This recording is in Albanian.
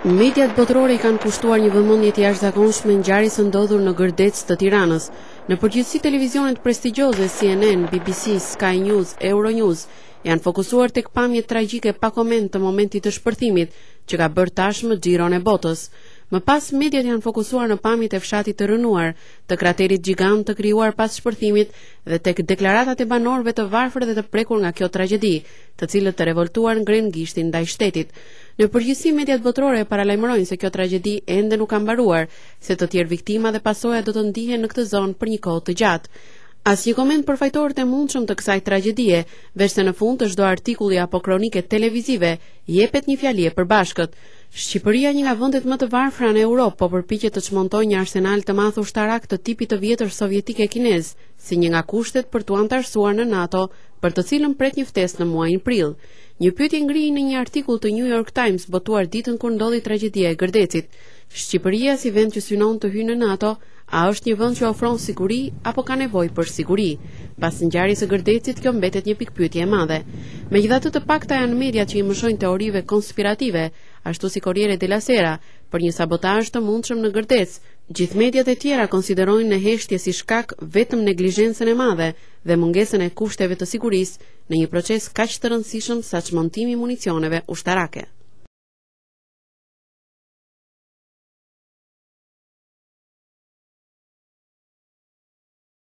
Mediat botërore i kanë kushtuar një vëmendje të jashtëzakonshme ngjarjes së ndodhur në Gërdec të Tiranës. Në përgjithësi televizionet prestigjioze CNN, BBC, Sky News, Euronews janë fokusuar tek pamjet tragjike pa koment të momentit të shpërthimit, që ka bërë tashmë xhiron e botës. Më pas mediat janë fokusuar në pamjet e fshatit të rrënuar, të kraterit gjigant të krijuar pas shpërthimit dhe tek deklaratat e banorëve të varfër dhe të prekur nga kjo tragjedi, të cilët të revoltuar ngrenë gishtin ndaj shtetit. Në përgjithësi mediat botërore paralajmërojnë se kjo tragjedi ende nuk ka mbaruar, se të tjerë viktima dhe pasoja do të ndihen në këtë zonë për një kohë të gjatë. Asnjë koment për fajtorët e mundshëm të kësaj tragjedie, veçse në fund të çdo artikulli apo kronike televizive jepet një fjali e përbashkët. Shqipëria, një nga vendet më të varfra në Europë, po përpiqet të çmontojë një arsenal të madh ushtarak të tipit të vjetër sovjetik e kinez, si një nga kushtet për t'u anëtarësuar në NATO, për të cilën pret një ftesë në muajin prill. Një pyetje ngrihej në një artikull të New York Times botuar ditën kur ndodhi tragjedia e Gërdecit. Shqipëria si vend që synon të hyjë në NATO, a është një vend që ofron siguri apo ka nevojë për siguri? Pas ngjarjes së Gërdecit, kjo mbetet një pikëpyetje e madhe. Megjithatë të pakta janë mediat që i mëshojnë teorive konspirative, ashtu si Corriere della Sera, për një sabotazh të mundshëm në Gërdec. Gjithë mediat e tjera konsiderojnë në heshtje si shkak vetëm neglizhencën e madhe dhe mungesën e kushteve të sigurisë në një proces kaq të rëndësishëm sa çmontimi i municioneve ushtarake.